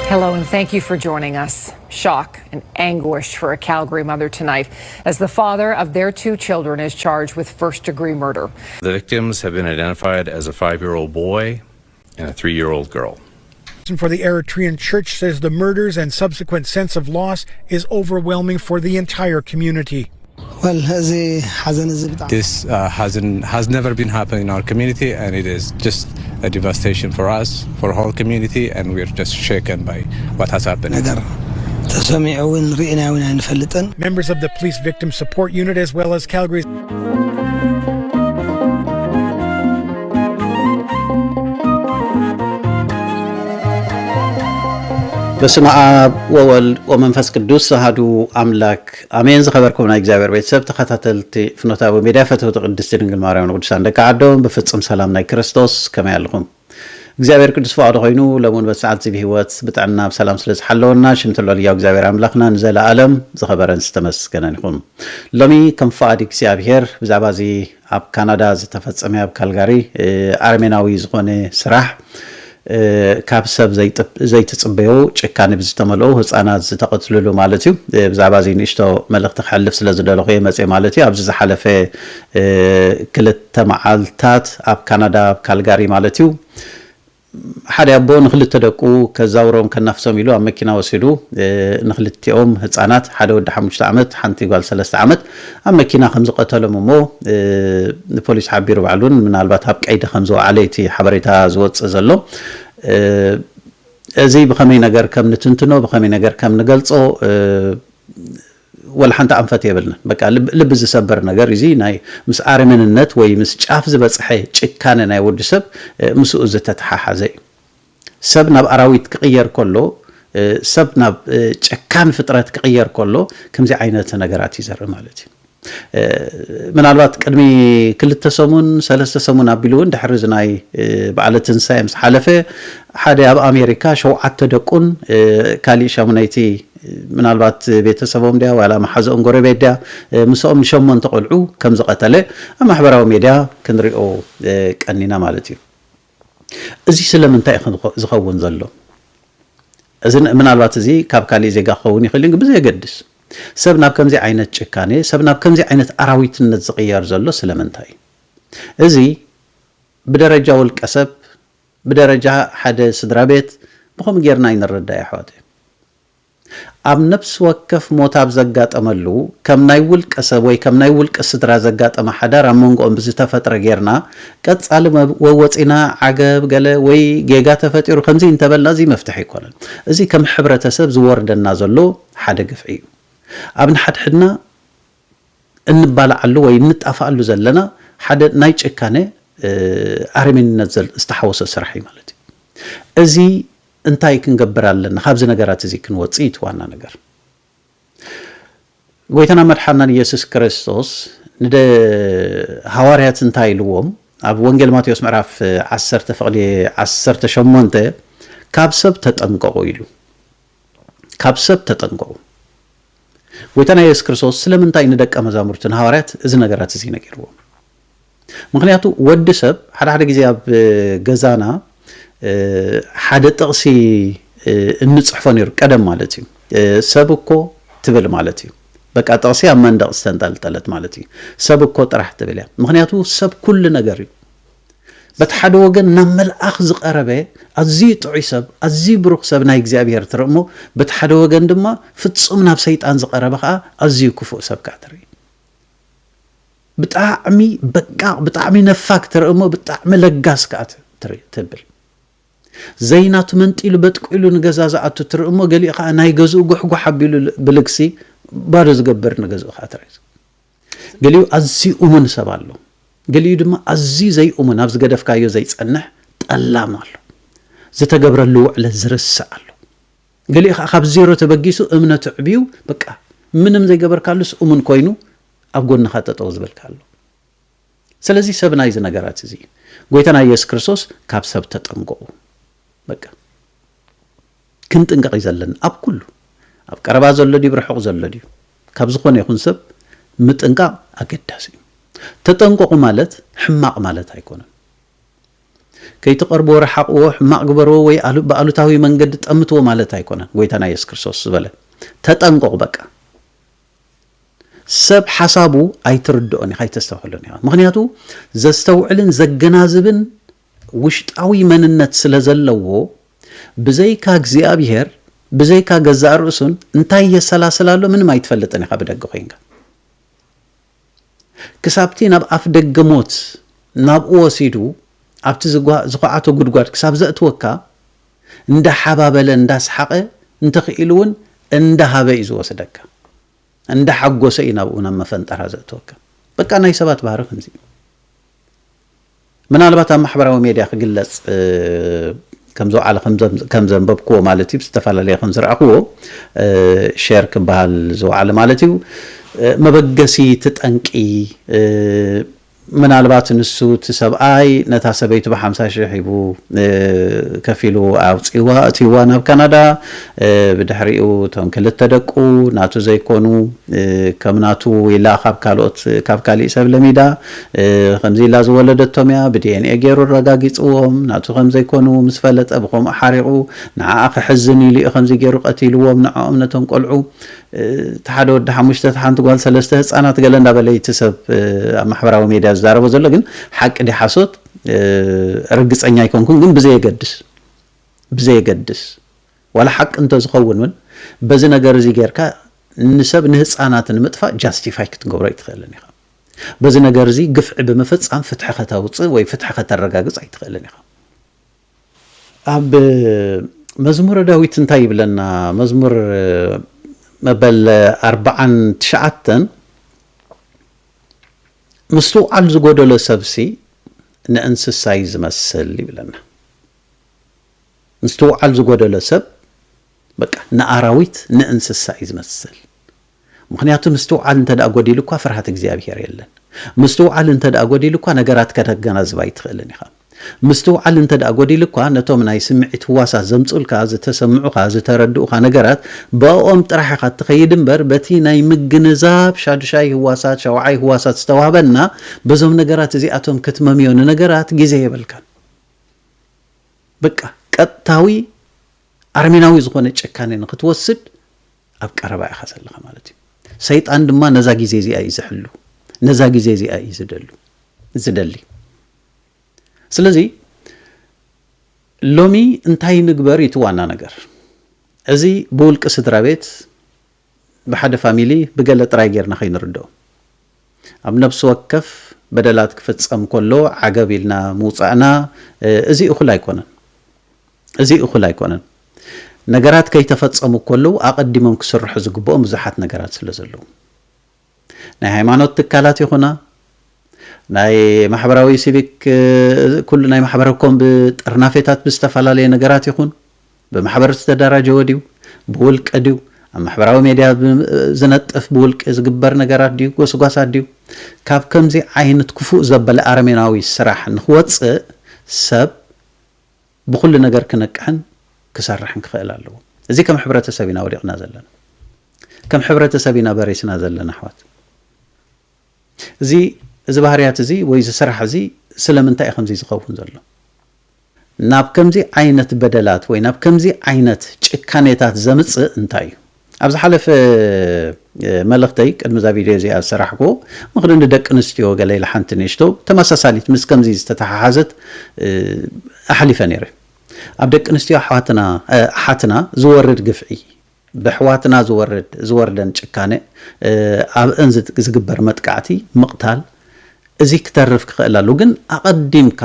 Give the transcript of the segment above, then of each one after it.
Hello, and thank you for joining us. Shock and anguish for a Calgary mother tonight as the father of their two children is charged with first degree murder. The victims have been identified as a five year old boy and a three year old girl. For the Eritrean church says the murders and subsequent sense of loss is overwhelming for the entire community. Well, እዚ ሓዘን እዚ ብጣዕሚ This uh, hasn't has never been happened in our community, and it is just a devastation for us, for whole community, and we're just shaken by what has happened. ነገር ተሰሚዑ እውን ርኢና እውን ኣይንፈልጥን። Members of the Police Victim Support Unit, as well as Calgary's በስመ አብ ወወልድ ወመንፈስ ቅዱስ አሐዱ አምላክ አሜን። ዝኸበርኩም ናይ እግዚኣብሔር ቤተሰብ ተኸታተልቲ ፍኖታዊ ሜድያ፣ ፈተውቲ ቅድስቲ ድንግል ማርያም ንቅዱሳን ደቂ ዓዶም ብፍጹም ሰላም ናይ ክርስቶስ ከመይ ኣለኹም? እግዚኣብሔር ቅዱስ ፍቓዱ ኮይኑ ሎምውን በሰዓት እዚ ብህይወት ብጥዕና ብሰላም ስለ ዝሓለወና ሽምቲ ልዑል እግዚኣብሔር ኣምላኽና ንዘለኣለም ዝኸበረን ዝተመስገነን ይኹን። ሎሚ ከም ፍቓድ እግዚኣብሔር ብዛዕባ እዚ ኣብ ካናዳ ዝተፈጸመ ኣብ ካልጋሪ ኣርሜናዊ ዝኾነ ስራሕ ካብ ሰብ ዘይትጽበዮ ጭካኔ ብዝተመልኦ ህፃናት ዝተቐትልሉ ማለት እዩ። ብዛዕባ እዚ ንእሽቶ መልእኽቲ ክሕልፍ ስለ ዝደለኹ እየ መፅእ ማለት እዩ። ኣብዚ ዝሓለፈ ክልተ መዓልታት ኣብ ካናዳ ኣብ ካልጋሪ ማለት እዩ ሓደ ኣቦ ንክልተ ደቁ ከዛውሮም ከናፍሶም ኢሉ ኣብ መኪና ወሲዱ ንክልቲኦም ህፃናት ሓደ ወዲ ሓሙሽተ ዓመት ሓንቲ ጓል ሰለስተ ዓመት ኣብ መኪና ከም ዝቐተሎም እሞ ንፖሊስ ሓቢሩ ባዕሉን ምናልባት ኣብ ቀይዲ ከም ዝወዓለ እቲ ሓበሬታ ዝወፅእ ዘሎ እዚ ብኸመይ ነገር ከም ንትንትኖ ብኸመይ ነገር ከም ንገልፆ ወላ ሓንቲ ኣንፈት የብልናን። በቃ ልቢ ዝሰብር ነገር እዚ ናይ ምስ ኣረመንነት ወይ ምስ ጫፍ ዝበፅሐ ጭካነ ናይ ወዲ ሰብ ምስኡ ዝተተሓሓዘ እዩ። ሰብ ናብ ኣራዊት ክቕየር ከሎ ሰብ ናብ ጨካን ፍጥረት ክቕየር ከሎ ከምዚ ዓይነት ነገራት እዩ ዘርኢ ማለት እዩ። ምናልባት ቅድሚ ክልተ ሰሙን ሰለስተ ሰሙን ኣቢሉ እውን ድሕሪ እዚ ናይ በዓለ ትንሳኤ ምስ ሓለፈ ሓደ ኣብ ኣሜሪካ ሸውዓተ ደቁን ካሊእ ሻሙነይቲ ምናልባት ቤተሰቦም ድያ ዋላ መሓዝኦም ጎረቤት ድያ ምስኦም ንሸሞንተ ቆልዑ ከም ዝቐተለ ኣብ ማሕበራዊ ሜድያ ክንሪኦ ቀኒና ማለት እዩ። እዚ ስለምንታይ እዩ ዝኸውን ዘሎ? እዚ ምናልባት እዚ ካብ ካሊእ ዜጋ ክኸውን ይኽእል እዩ ብዘየገድስ ሰብ ናብ ከምዚ ዓይነት ጭካኔ ሰብ ናብ ከምዚ ዓይነት ኣራዊትነት ዝቕየር ዘሎ ስለምንታይ እዩ? እዚ ብደረጃ ውልቀ ሰብ ብደረጃ ሓደ ስድራ ቤት ብኸምኡ ጌርና ኣይንረዳእ ኣሕዋተይ። ኣብ ነፍሲ ወከፍ ሞት ኣብ ዘጋጠመሉ ከም ናይ ውልቀ ሰብ ወይ ከም ናይ ውልቀ ስድራ ዘጋጠመ ሓዳር ኣብ መንጎኦም ብዝተፈጥረ ጌርና ቀጻሊ ወወጺና ዓገብ ገለ ወይ ጌጋ ተፈጢሩ ከምዚ እንተበልና እዚ መፍትሒ ኣይኮነን። እዚ ከም ሕብረተሰብ ዝወርደና ዘሎ ሓደ ግፍዒ እዩ። ኣብ ንሓድሕድና እንባላዓሉ ወይ እንጣፋኣሉ ዘለና ሓደ ናይ ጭካነ ኣረሜንነት ዝተሓወሶ ስራሕ እዩ ማለት እዩ። እዚ እንታይ ክንገብር ኣለና? ካብዚ ነገራት እዚ ክንወፅእ እዩ እቲ ዋና ነገር። ጎይታና መድሓናን ኢየሱስ ክርስቶስ ንደ ሃዋርያት እንታይ ኢልዎም? ኣብ ወንጌል ማቴዎስ ምዕራፍ ዓሰርተ ፍቕዲ ዓሰርተ ሸሞንተ ካብ ሰብ ተጠንቀቑ ኢሉ። ካብ ሰብ ተጠንቀቑ። ጎይታና የሱስ ክርስቶስ ስለምንታይ ንደቀ መዛሙርቱ ንሃዋርያት እዚ ነገራት እዚ ነጊርዎም? ምክንያቱ ወዲ ሰብ ሓደ ሓደ ግዜ ኣብ ገዛና ሓደ ጥቕሲ እንፅሕፎ ነይሩ ቀደም ማለት እዩ። ሰብ እኮ ትብል ማለት እዩ። በቃ ጥቕሲ ኣብ መንደቕ ዝተንጠልጠለት ማለት እዩ። ሰብ እኮ ጥራሕ ትብል እያ። ምክንያቱ ሰብ ኩሉ ነገር እዩ። በቲ ሓደ ወገን ናብ መልኣኽ ዝቐረበ ኣዝዩ ጥዑይ ሰብ ኣዝዩ ብሩኽ ሰብ ናይ እግዚኣብሔር ትርኢ እሞ በቲ ሓደ ወገን ድማ ፍጹም ናብ ሰይጣን ዝቐረበ ከዓ ኣዝዩ ክፉእ ሰብ ከዓ ትርኢ። ብጣዕሚ በቃቕ ብጣዕሚ ነፋግ ትርኢ እሞ ብጣዕሚ ለጋስ ከዓ ትብል። ዘይናቱ መንጢሉ በጥቂሉ ንገዛ ዝኣቱ ትርኢ እሞ ገሊኡ ከዓ ናይ ገዝኡ ጉሕጉሕ ኣቢሉ ብልግሲ ባዶ ዝገብር ንገዝኡ ከዓ ትርኢ። ገሊኡ ኣዝዩ እሙን ሰብ ኣሎ። ገሊኡ ድማ ኣዝዩ ዘይእሙን ኣብ ዝገደፍካዮ ዘይጸንሕ ጠላም ኣሎ። ዝተገብረሉ ውዕለት ዝርስዕ ኣሎ። ገሊኡ ከዓ ካብ ዜሮ ተበጊሱ እምነቱ ዕብዩ፣ በቃ ምንም ዘይገበርካሉስ እሙን ኮይኑ ኣብ ጎንኻ ጠጠው ዝበልካ ኣሎ። ስለዚ ሰብ ናይዚ ነገራት እዚ እዩ። ጎይታና ኢየሱስ ክርስቶስ ካብ ሰብ ተጠንቀቑ። በቃ ክንጥንቀቕ እዩ ዘለና። ኣብ ኩሉ፣ ኣብ ቀረባ ዘሎ ድዩ፣ ብርሑቕ ዘሎ ድዩ፣ ካብ ዝኾነ ይኹን ሰብ ምጥንቃቕ ኣገዳሲ እዩ። ተጠንቀቑ ማለት ሕማቕ ማለት ኣይኮነን። ከይትቐርብዎ፣ ረሓቕዎ፣ ሕማቕ ግበርዎ ወይ ኣሉ-፣ ብኣሉታዊ መንገዲ ጠምትዎ ማለት ኣይኮነን። ጎይታና ኢየሱስ ክርስቶስ ዝበለ ተጠንቀቑ። በቃ ሰብ ሓሳቡ ኣይትርድኦን ኢኻ፣ ኣይተስተውዕሎን ኢኻ። ምኽንያቱ ዘስተውዕልን ዘገናዝብን ውሽጣዊ መንነት ስለ ዘለዎ፣ ብዘይካ እግዚኣብሔር፣ ብዘይካ ገዛእ ርእሱን እንታይ የሰላስል ኣሎ ምንም ኣይትፈልጥን ኢኻ ብደገ ኮይንካ። ክሳብቲ ናብ ኣፍ ደገ ሞት ናብኡ ወሲዱ ኣብቲ ዝጓ-፣ ዝኹዓቶ ጉድጓድ ክሳብ ዘእትወካ እንዳሓባበለ እንዳሰሓቐ እንተኽኢሉ እውን እንዳሃበ እዩ ዝወስደካ። እንዳሓጎሰ እዩ ናብኡ ናብ መፈንጠራ ዘእትወካ። በቃ ናይ ሰባት ባህሪ ከምዚ እዩ። ምናልባት ኣብ ማሕበራዊ ሜድያ ክግለጽ፣ እ፣ ከም ዝወዓለ ከም ዘም-፣ ከም ዘንበብክዎ ማለት እዩ፣ ዝተፈላለየ ከም ዝረኣኽዎ፣ እ፣ ሼር ክበሃል ዝወዓለ ማለት እዩ። እ፣ መበገሲ እቲ ጠንቂ፣ እ፣ ምናልባት ንሱ እቲ ሰብኣይ ነታ ሰበይቱ ብሓምሳ ሽሕ ሂቡ፣ እ፣ ከፊሉ ኣውፂዋ፣ እትይዋ ናብ ካናዳ። እ፣ ብድሕሪኡ እቶም ክልተ ደቁ ናቱ ዘይኮኑ፣ እ፣ ከም ናቱ ኢላ ካብ ካልኦት፣ ካብ ካሊእ ሰብ ለሚዳ፣ እ፣ ከምዚ ኢላ ዝወለደቶም እያ፣ ብዲኤንኤ ገይሩ ኣረጋጊፅዎም፣ ናቱ ከም ዘይኮኑ ምስ ፈለጠ ብኸምኡ ሓሪቑ፣ ንዓኣ ክሕዝን ኢሉ እዩ ከምዚ ገይሩ ቀቲልዎም፣ ንዕኦም ነቶም ቆልዑ። እ፣ እቲ ሓደ ወዲ ሓሙሽተ፣ እቲ ሓንቲ ጓል ሰለስተ ህፃናት ገለ እንዳበለ እቲ ሰብ፣ እ፣ ኣብ ማሕበራዊ ሜድያ ዝዛረቦ ዘሎ። ግን ሓቂ ድዩ ሓሶት፣ እ፣ ርግፀኛ ኣይኮንኩን። ግን ብዘየገድስ፣ ብዘየገድስ፣ ዋላ ሓቂ እንተዝኸውን እውን፣ በዚ ነገር እዚ ጌርካ ንሰብ ንህፃናት ንምጥፋእ ጃስቲፋይ ክትገብሮ ኣይትኽእልን ኢኻ። በዚ ነገር እዚ ግፍዒ ብምፍፃም ፍትሒ ከተውፅእ ወይ ፍትሒ ከተረጋግፅ ኣይትኽእልን ኢኻ። ኣብ መዝሙረ ዳዊት እንታይ ይብለና? መዝሙር መበል ኣርባዓን ትሽዓተን፣ ምስትውዓል ዝጎደሎ ሰብሲ ንእንስሳ እዩ ዝመስል ይብለና። ምስትውዓል ዝጎደሎ ሰብ፣ በቃ፣ ንኣራዊት፣ ንእንስሳ እዩ ዝመስል። ምኽንያቱ ምስትውዓል እንተ ደኣ ጎዲሉ እኳ ፍርሃት እግዚኣብሔር የለን። ምስትውዓል እንተ ደኣ ጎዲሉ እኳ ነገራት ከተገናዝብ ኣይትኽእልን ኢኻ። ምስትውዓል እንተ ደኣ ጎዲሉ እኳ ነቶም ናይ ስምዒት ህዋሳት ዘምጹልካ፣ ዝተሰምዑኻ፣ ዝተረድኡኻ ነገራት ብኦም ጥራሕ ኢኻ እትኸይድ እምበር በቲ ናይ ምግንዛብ ሻዱሻይ ህዋሳት፣ ሻውዓይ ህዋሳት ዝተዋህበና በዞም ነገራት እዚኣቶም ክትመምዮ ንነገራት ግዜ የብልካን። በቃ ቀጥታዊ ኣርሜናዊ ዝኾነ ጭካኔ ንክትወስድ ኣብ ቀረባ ኢኻ ዘለኻ ማለት እዩ። ሰይጣን ድማ ነዛ ግዜ እዚኣ እዩ ዝሕሉ፣ ነዛ ግዜ እዚኣ እዩ ዝደሉ-፣ ዝደሊ። ስለዚ ሎሚ እንታይ ንግበር እዩ እቲ ዋና ነገር። እዚ ብውልቂ ስድራ ቤት፣ ብሓደ ፋሚሊ፣ ብገለ ጥራይ ጌርና ከይንርድኦ። ኣብ ነፍሲ ወከፍ በደላት ክፍጸም ከሎ ዓገብ ኢልና ምውጻእና፣ እ፣ እዚ እኹል ኣይኮነን። እዚ እኹል ኣይኮነን። ነገራት ከይተፈጸሙ ከለዉ ኣቐዲሞም ክስርሑ ዝግብኦም ብዙሓት ነገራት ስለ ዘለዉ፣ ናይ ሃይማኖት ትካላት ይኹና፣ ናይ ማሕበራዊ ሲቪክ፣ እ፣ ኩሉ ናይ ማሕበረ ኮም ብጥርናፌታት ብዝተፈላለየ ነገራት ይኹን፣ ብማሕበር ዝተደራጀወ ድዩ፣ ብውልቂ ድዩ፣ ኣብ ማሕበራዊ ሜድያ ብ-፣ ዝነጥፍ ብውልቂ ዝግበር ነገራት ድዩ፣ ጎስጓሳት ድዩ፣ ካብ ከምዚ ዓይነት ክፉእ ዘበለ ኣረሜናዊ ስራሕ ንክወፅእ ሰብ ብኹሉ ነገር ክነቅሕን ክሰርሕን ክኽእል ኣለዎ። እዚ ከም ሕብረተሰብ ኢና ወዲቕና ዘለና። ከም ሕብረተሰብ ኢና በሪስና ዘለና ኣሕዋት። እዚ፣ እዚ ባህርያት እዚ ወይ እዚ ስራሕ እዚ ስለምንታይ እዩ ከምዚ ዝኸውን ዘሎ? ናብ ከምዚ ዓይነት በደላት ወይ ናብ ከምዚ ዓይነት ጭካኔታት ዘምጽእ እንታይ እዩ? ኣብ ዝሓለፈ፣ እ፣ መልእኽተይ ቅድሚ እዛ ቪድዮ እዚኣ ዝሰራሕኩዎ፣ ምኽንያቱ ንደቂ ኣንስትዮ ገለ ኢለ ሓንቲ ንእሽቶ ተመሳሳሊት ምስ ከምዚ ዝተተሓሓዘት፣ እ፣ ኣሕሊፈ ነይረ። ኣብ ደቂ ኣንስትዮ ኣሕዋትና፣ እ፣ ኣሓትና ዝወርድ ግፍዒ፣ ብኣሕዋትና ዝወርድ፣ ዝወርደን ጭካነ፣ እ፣ ኣብአን ዝት-፣ ዝግበር መጥቃዕቲ፣ ምቕታል፣ እዚ ክተርፍ ክኽእል ኣለዎ። ግን ኣቐዲምካ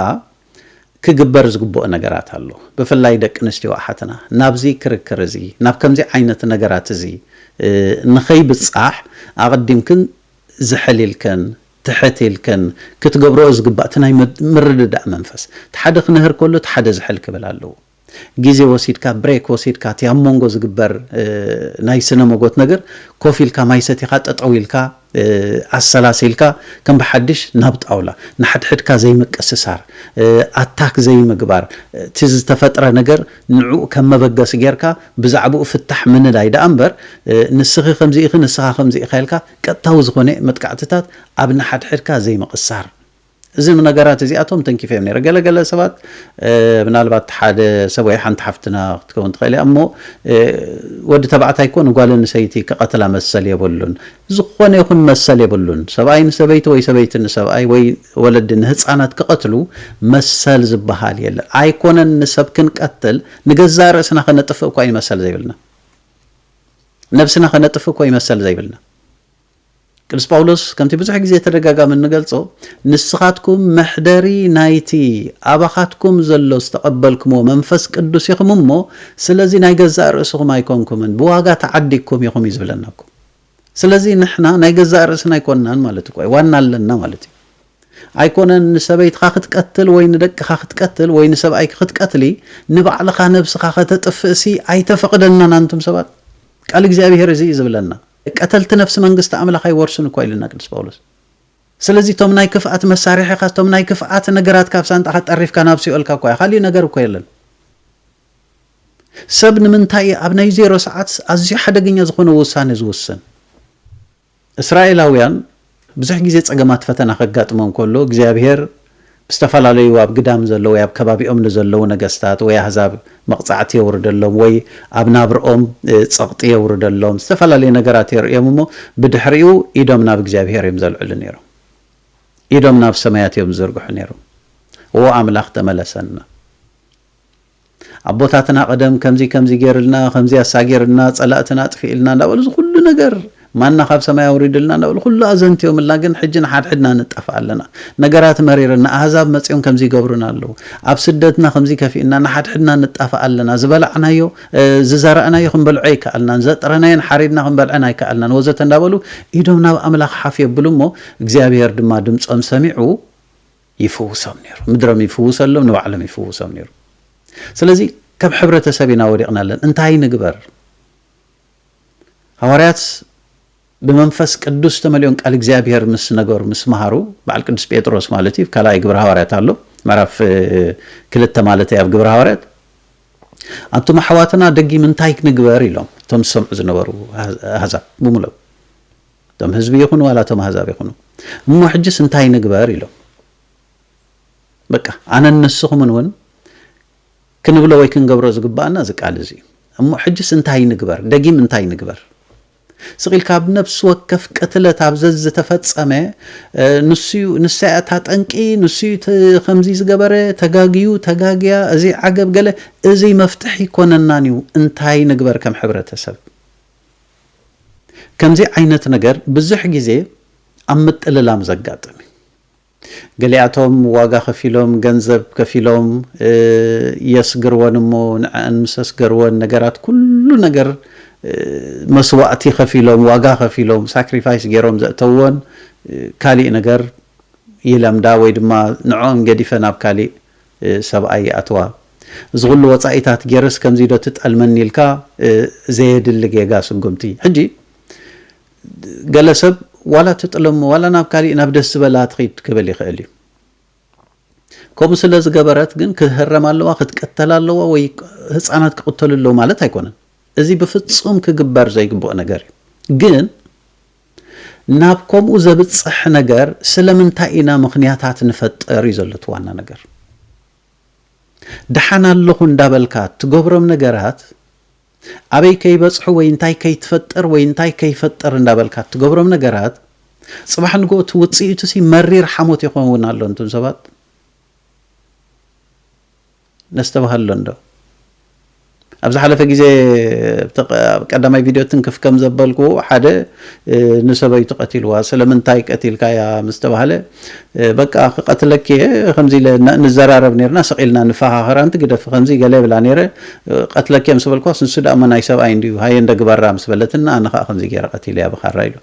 ክግበር ዝግብኦ ነገራት ኣሎ። ብፍላይ ደቂ ኣንስትዮ ኣሓትና ናብዚ ክርክር እዚ፣ ናብ ከምዚ ዓይነት ነገራት እዚ፣ እ፣ ንኸይብጻሕ ኣቐዲምክን ዝሕል ኢልከን፣ ትሕት ኢልከን ክትገብርኦ ዝግባእ እቲ ናይ ምድ-፣ ምርድዳእ መንፈስ። እቲ ሓደ ክንህር ከሎ እቲ ሓደ ዝሕል ክብል ኣለዎ። ግዜ ወሲድካ፣ ብሬክ ወሲድካ፣ እቲ ኣብ መንጎ ዝግበር ናይ ስነ መጎት ነገር ኮፍ ኢልካ፣ ማይ ሰቲኻ፣ ጠጠው ኢልካ፣ ኣሰላሲልካ፣ ከም ብሓድሽ ናብ ጣውላ፣ ንሓድሕድካ ዘይምቅስሳር፣ ኣታክ ዘይምግባር፣ እቲ ዝተፈጥረ ነገር ንዕኡ ከም መበገሲ ጌርካ ብዛዕባኡ ፍታሕ ምንዳይ ደኣ እምበር፣ ንስኺ ከምዚ ኢኺ፣ ንስኻ ከምዚ ኢኻ ኢልካ ቀጥታዊ ዝኾነ መጥቃዕትታት ኣብ ንሓድሕድካ ዘይምቕሳር። እዞም ነገራት እዚኣቶም ተንኪፈ እዮም ነይረ። ገለገለ ሰባት፣ ምናልባት ሓደ ሰብ ወይ ሓንቲ ሓፍትና ክትከውን ትኽእል እያ እሞ፣ ወዲ ተባዕታይ እኮ ንጓል ኣንሰይቲ ክቐትላ መሰል የብሉን። ዝኾነ ይኹን መሰል የብሉን። ሰብኣይ ንሰበይቲ ወይ ሰበይቲ ንሰብኣይ ወይ ወለዲ ንህፃናት ክቐትሉ መሰል ዝበሃል የለን። ኣይኮነን ንሰብ ክንቀትል፣ ንገዛእ ርእስና ከነጥፍእ እኳ እዩ መሰል ዘይብልና። ነብስና ከነጥፍእ እኮ እዩ መሰል ዘይብልና። ቅዱስ ጳውሎስ ከምቲ ብዙሕ ግዜ ተደጋጋሚ እንገልጾ፣ ንስኻትኩም መሕደሪ ናይቲ ኣባኻትኩም ዘሎ ዝተቐበልኩምዎ መንፈስ ቅዱስ ኢኹም እሞ፣ ስለዚ ናይ ገዛእ ርእስኹም ኣይኮንኩምን፣ ብዋጋ ተዓዲግኩም ኢኹም እዩ ዝብለና እኮ። ስለዚ ንሕና ናይ ገዛእ ርእስና ኣይኮንናን ማለት እኮ እዩ፣ ዋና ኣለና ማለት እዩ። ኣይኮነን ንሰበይትኻ ክትቀትል ወይ ንደቅኻ ክትቀትል ወይ ንሰብኣይኪ ክትቀትሊ፣ ንባዕልኻ ነብስኻ ከተጥፍእሲ ኣይተፈቕደልናን ኣንቱም ሰባት። ቃል እግዚኣብሔር እዚ እዩ ዝብለና። ቀተልቲ ነፍሲ መንግስቲ ኣምላኽ ኣይወርሱን እኳ ኢሉና ቅዱስ ጳውሎስ። ስለዚ እቶም ናይ ክፍኣት መሳርሒኻ፣ እቶም ናይ ክፍኣት ነገራት ካብ ሳንጣኻ ጠሪፍካ ናብ ሲኦልካ እኳ እዩ። ካሊእ ነገር እኮ የለን። ሰብ ንምንታይ እዩ ኣብ ናይ ዜሮ ሰዓት ኣዝዩ ሓደገኛ ዝኾነ ውሳኔ ዝውስን? እስራኤላውያን ብዙሕ ግዜ ጸገማት ፈተና ከጋጥሞም ከሎ እግዚኣብሔር ብዝተፈላለዩ ኣብ ግዳም ዘለዉ ወይ ኣብ ከባቢኦም ንዘለዉ ነገስታት ወይ ኣህዛብ መቕጻዕቲ የውርደሎም ወይ ኣብ ናብርኦም፣ እ፣ ጸቕጢ የውርደሎም፣ ዝተፈላለዩ ነገራት የርእዮም እሞ ብድሕሪኡ ኢዶም ናብ እግዚኣብሔር እዮም ዘልዕሉ ነይሮም። ኢዶም ናብ ሰማያት እዮም ዝዝርግሑ ነይሮም። "ኦ ኣምላኽ ተመለሰና። ኣቦታትና ቀደም ከምዚ ከምዚ ገይርልና፣ ከምዚ ኣሳጊርና፣ ጸላእትና ኣጥፊእልና" እንዳበሉ እዚ ኩሉ ነገር ማና ካብ ሰማይ ኣውሪድልና እንዳበሉ ኩሉ ኣዘንትዮምልና፣ ግን ሕጂ ንሓድሕድና ንጣፋእ ኣለና። ነገራት መሪርና፣ ኣህዛብ መጺኦም ከምዚ ይገብሩና ኣለዉ። ኣብ ስደትና ከምዚ ከፊእና፣ ንሓድሕድና ንጣፋእ ኣለና። ዝበላዕናዮ፣ እ፣ ዝዘራእናዮ ክንበልዖ ኣይከኣልናን። ዘጥረናዮን ሓሪድና ክንበልዐን ኣይከኣልናን ወዘተ እንዳበሉ ኢዶም ናብ ኣምላኽ ሓፍ የብሉ እሞ፣ እግዚኣብሔር ድማ ድምጾም ሰሚዑ ይፍውሶም ነይሩ። ምድሮም ይፍውሰሎም፣ ንባዕሎም ይፍውሶም ነይሩ። ስለዚ ከም ሕብረተሰብ ኢና ወዲቕና ኣለን። እንታይ ንግበር? ሃዋርያት ብመንፈስ ቅዱስ ተመሊኦም ቃል እግዚኣብሔር ምስ ነገሩ፣ ምስ መሃሩ፣ በዓል ቅዱስ ጴጥሮስ ማለት እዩ፣ ካልኣይ ግብረ ሃዋርያት ኣሎ፣ ምዕራፍ፣ እ፣ ክልተ ማለት እዩ፣ ኣብ ግብረ ሃዋርያት፣ "ኣንቱም ኣሕዋትና ደጊም እንታይ ንግበር?" ኢሎም፣ እቶም ዝሰምዑ ዝነበሩ ኣህ-፣ ኣህዛብ ብምሎም፣ እቶም ህዝቢ ይኹኑ ዋላ እቶም ኣህዛብ ይኹኑ፣ "እሞ ሕጅስ እንታይ ንግበር?" ኢሎም። በቃ፣ ኣነን ንስኹምን እውን ክንብሎ ወይ ክንገብሮ ዝግባኣና እዚ ቃል እዚ እዩ። እሞ ሕጅስ እንታይ ንግበር? ደጊም እንታይ ንግበር? ስቕ ኢልካ ኣብ ነፍሲ ወከፍ ቅትለት ኣብ ዘዝተፈጸመ፣ እ፣ ንሱዩ፣ ንሳያ እታ ጠንቂ፣ ንሱዩ እቲ ከምዚ ዝገበረ፣ ተጋግዩ፣ ተጋግያ፣ እዚ ዓገብ ገለ፣ እዚ መፍትሒ ይኮነናን እዩ። እንታይ ንግበር ከም ሕብረተሰብ? ከምዚ ዓይነት ነገር ብዙሕ ግዜ ኣብ ምጥልላም ዘጋጥም እዩ። ገሊኣቶም ዋጋ ከፊሎም፣ ገንዘብ ከፊሎም፣ እ፣ የስግርወን እሞ ንዐን ምስ ኣስገርወን ነገራት ኩሉ ነገር፣ እ፣ መስዋእቲ ከፊሎም፣ ዋጋ ከፊሎም፣ ሳክሪፋይስ ገይሮም ዘእተውወን፣ እ፣ ካሊእ ነገር ይለምዳ ወይ ድማ ንዕኦም ገዲፈ ናብ ካሊእ፣ እ፣ ሰብኣይ ይኣትዋ። እዚ ኩሉ ወጻኢታት ገይረስ ከምዚ ዶ ትጠልመኒ ኢልካ፣ እ፣ ዘየድሊ ጌጋ ስጉምቲ። ሕጂ ገለ ሰብ ዋላ ትጥለሞ ዋላ ናብ ካሊእ ናብ ደስ ዝበላ ትኸይድ ክብል ይኽእል እዩ። ከምኡ ስለ ዝገበረት ግን ክህረም ኣለዋ፣ ክትቀተል ኣለዋ ወይ ህፃናት ክቕተሉ ኣለዉ ማለት ኣይኮነን። እዚ ብፍጹም ክግበር ዘይግብኦ ነገር እዩ። ግን ናብ ከምኡ ዘብጽሕ ነገር ስለምንታይ ኢና ምኽንያታት ንፈጥር እዩ ዘሎ እቲ ዋና ነገር። ደሓን ኣለኹ እንዳበልካ ትገብሮም ነገራት ኣበይ ከይበጽሑ ወይ እንታይ ከይትፈጥር ወይ እንታይ ከይፈጥር እንዳበልካ ትገብሮም ነገራት ጽባሕ ንግሆ እቲ ውጽኢቱሲ መሪር ሓሞት ይኸውን ኣሎ። እንቱም ሰባት ነስተባህል ኣሎ እንዶ? ኣብ ዝሓለፈ ግዜ ኣብቲ ቀ-፣ ኣብ ቀዳማይ ቪድዮ ትንክፍ ከም ዘበልኩ ሓደ፣ እ፣ ንሰበይቱ ቀቲልዋ። ስለምንታይ ቀቲልካያ ምስ ተባህለ፣ እ፣ በቃ ክቐትለኪ እየ፣ ከምዚ ኢለ ን-፣ ንዘራረብ ነርና፣ ስቕ ኢልና ንፈኻኸር፣ ኣንቲ ግደፊ፣ ከምዚ ገለ ይብላ ነይረ፣ እ፣ ቀትለኪ እየ ምስ በልኳስ፣ ንሱ ደኣ እሞ ናይ ሰብኣይ እንድዩ፣ ሃየ እንደ ግበራ ምስ በለትና፣ ኣነ ኸኣ ከምዚ ገይረ ቀቲለያ ብኻራ ኢሉ።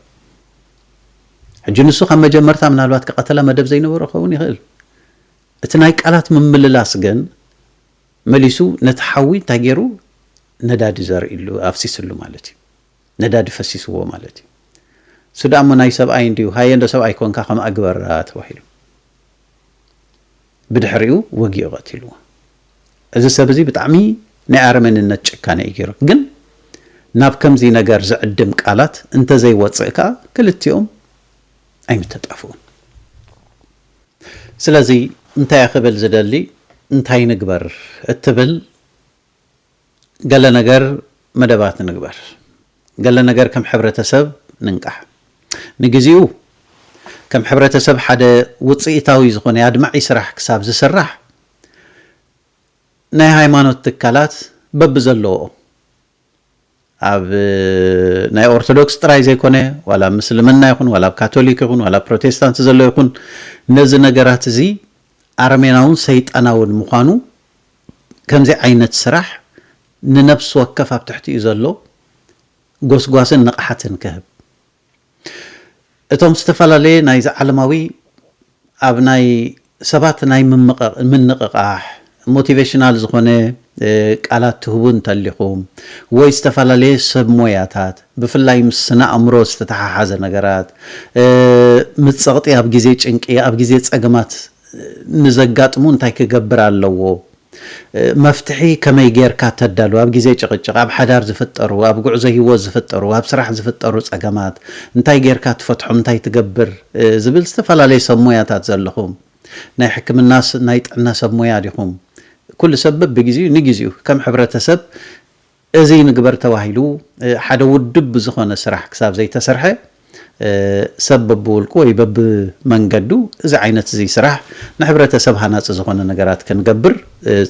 ሕጂ ንሱ ካብ መጀመርታ ምናልባት ክቐተላ መደብ ዘይነበሮ ክኸውን ይኽእል። እቲ ናይ ቃላት ምምልላስ ግን መሊሱ ነቲ ሓዊ እንታይ ገይሩ? ነዳዲ ዘርእሉ፣ ኣፍሲስሉ ማለት እዩ። ነዳዲ ፈሲስዎ ማለት እዩ። እሱ ደኣ እሞ ናይ ሰብኣይ እንድዩ፣ ሃየ እንዶ ሰብኣይ ኮንካ ከምኣ ግበራ ተባሂሉ። ብድሕሪኡ ወጊኡ ቀቲልዎ። እዚ ሰብ እዚ ብጣዕሚ ናይ ኣረመኔነት ጭካነ እዩ ገይሩ። ግን ናብ ከምዚ ነገር ዝዕድም ቃላት እንተዘይወፅእ ከኣ ክልቲኦም ኣይምተጣፍኡን። ስለዚ እንታይ እየ ክብል ዝደሊ፣ እንታይ ንግበር እትብል ገለ ነገር መደባት ንግበር። ገለ ነገር ከም ሕብረተሰብ ንንቃሕ። ንግዜኡ ከም ሕብረተሰብ ሓደ ውፅኢታዊ ዝኾነ ኣድማዒ ስራሕ ክሳብ ዝስራሕ ናይ ሃይማኖት ትካላት በብዘለዎ ኣብ ናይ ኦርቶዶክስ ጥራይ ዘይኮነ ዋላ ኣብ ምስልምና ይኹን ዋላ ኣብ ካቶሊክ ይኹን ዋላ ኣብ ፕሮቴስታንት ዘሎ ይኹን ነዚ ነገራት እዚ ኣረሜናውን ሰይጣናውን ምዃኑ ከምዚ ዓይነት ስራሕ ንነፍሲ ወከፍ ኣብ ትሕቲኡ ዘሎ ጎስጓስን ንቕሓትን ክህብ እቶም ዝተፈላለየ ናይዚ ዓለማዊ ኣብ ናይ ሰባት ናይ ምምቐ- ምንቕቓሕ ሞቲቬሽናል ዝኾነ እ፣ ቃላት ትህቡ እንተሊኹም ወይ ዝተፈላለየ ሰብ ሞያታት ብፍላይ ምስ ስነ ኣእምሮ ዝተተሓሓዘ ነገራት እ፣ ምስ ጸቕጢ ኣብ ግዜ ጭንቂ ኣብ ግዜ ጸገማት እ፣ ንዘጋጥሙ እንታይ ክገብር ኣለዎ መፍትሒ ከመይ ጌርካ ተዳሉ ኣብ ግዜ ጭቕጭቕ ኣብ ሓዳር ዝፍጠሩ ኣብ ጉዕዞ ሂወት ዝፍጠሩ ኣብ ስራሕ ዝፍጠሩ ጸገማት እንታይ ጌርካ ትፈትሖም እንታይ ትገብር ዝብል ዝተፈላለየ ሰብ ሞያታት ዘለኹም ናይ ሕክምና ናይ ጥዕና ሰብ ሞያ ዲኹም ኩሉ ሰብ ብግዚኡ ንግዚኡ ከም ሕብረተሰብ እዚ ንግበር ተባሂሉ ሓደ ውድብ ብዝኾነ ስራሕ ክሳብ ዘይተሰርሐ ሰብ በብውልቁ ወይ በብመንገዱ እዚ ዓይነት እዚ ስራሕ ንሕብረተሰብ ሃናፂ ዝኾነ ነገራት ክንገብር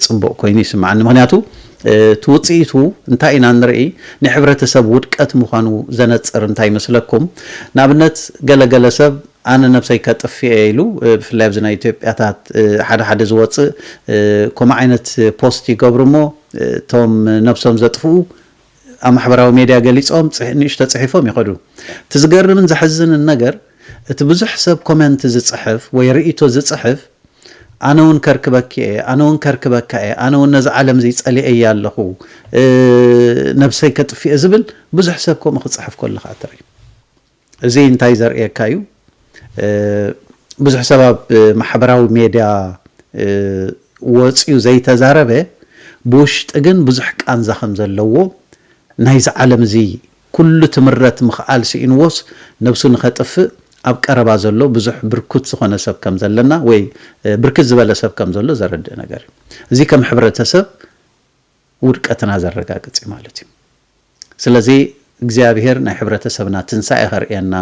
ፅቡቕ ኮይኑ ይስምዓኒ። ምክንያቱ እቲ ውፅኢቱ እንታይ ኢና ንርኢ? ናይ ሕብረተሰብ ውድቀት ምዃኑ ዘነፅር እንታይ ይመስለኩም? ንኣብነት ገለገለ ሰብ ኣነ ነብሰይ ከጥፍእ እየ ኢሉ ብፍላይ ኣብዚ ናይ ኢትዮጵያታት ሓደ ሓደ ዝወፅእ ከምኡ ዓይነት ፖስት ይገብሩ እሞ እቶም ነብሶም ዘጥፍኡ ኣብ ማሕበራዊ ሜድያ ገሊፆም ንእሽቶ ፅሒፎም ይኸዱ። እቲ ዝገርምን ዘሕዝንን ነገር እቲ ብዙሕ ሰብ ኮመንት ዝፅሕፍ ወይ ርእይቶ ዝፅሕፍ ኣነ እውን ከርክበኪ እየ ኣነ እውን ከርክበካ እየ ኣነ እውን ነዚ ዓለም እዚ ፀሊኤያ ኣለኹ ነብሰይ ከጥፍእ ዝብል ብዙሕ ሰብ ከምኡ ክፅሕፍ ከለካ ትርኢ። እዚ እንታይ ዘርእየካ እዩ? ብዙሕ ሰብ ኣብ ማሕበራዊ ሜድያ ወፅዩ ዘይተዛረበ ብውሽጢ ግን ብዙሕ ቃንዛ ከም ዘለዎ ናይዚ ዓለም እዚ ኩሉ ትምረት ምኽኣል ስኢንዎስ ነብሱ ንኸጥፍእ ኣብ ቀረባ ዘሎ ብዙሕ ብርኩት ዝኾነ ሰብ ከም ዘለና ወይ ብርክት ዝበለ ሰብ ከም ዘሎ ዘረድእ ነገር እዩ። እዚ ከም ሕብረተሰብ ውድቀትና ዘረጋግፅ እዩ ማለት እዩ። ስለዚ እግዚኣብሄር ናይ ሕብረተሰብና ትንሳኤ ከርእየና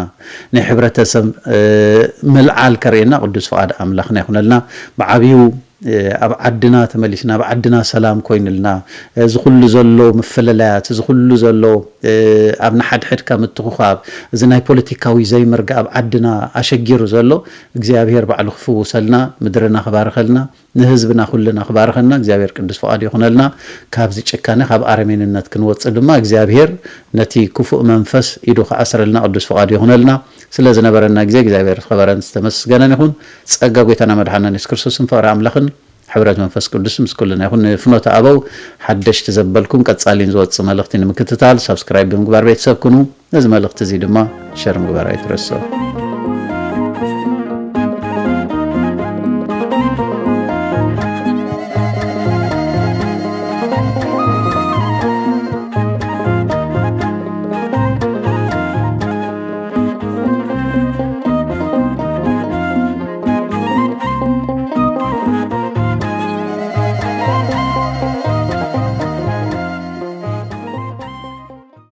ናይ ሕብረተሰብ ምልዓል ከርእየና ቅዱስ ፍቓድ ኣምላኽና ይኹነልና። ብዓብዩ ኣብ ዓድና ተመሊስና ኣብ ዓድና ሰላም ኮይንልና እዚ ኩሉ ዘሎ ምፍልላያት እዚ ኩሉ ዘሎ ኣብ ንሓድሕድካ ምትኹኻብ እዚ ናይ ፖለቲካዊ ዘይምርግእ ኣብ ዓድና ኣሸጊሩ ዘሎ እግዚኣብሄር ባዕሉ ክፍውሰልና ምድርና ክባርኸልና ንህዝብና ኩልና ክባርኸና እግዚኣብሔር ቅዱስ ፍቓዱ ይኹነልና። ካብዚ ጭካነ ካብ ኣረሜንነት ክንወፅእ ድማ እግዚኣብሔር ነቲ ክፉእ መንፈስ ኢዱ ክኣስረልና ቅዱስ ፍቓዱ ይኹነልና። ስለ ዝነበረና ግዜ እግዚኣብሔር ዝኸበረን ዝተመስገነን ይኹን። ጸጋ ጎይታና መድሓና የሱስ ክርስቶስን ፍቕሪ ኣምላኽን ሕብረት መንፈስ ቅዱስ ምስ ኩልና ይኹን። ንፍኖተ ኣበው ሓደሽቲ ዘበልኩም ቀጻሊን ዝወጽእ መልእኽቲ ንምክትታል ሳብስክራይብ ብምግባር ቤተሰብ ኩኑ። ነዚ መልእኽቲ እዚ ድማ ሸር ምግባር ኣይትረስዑ።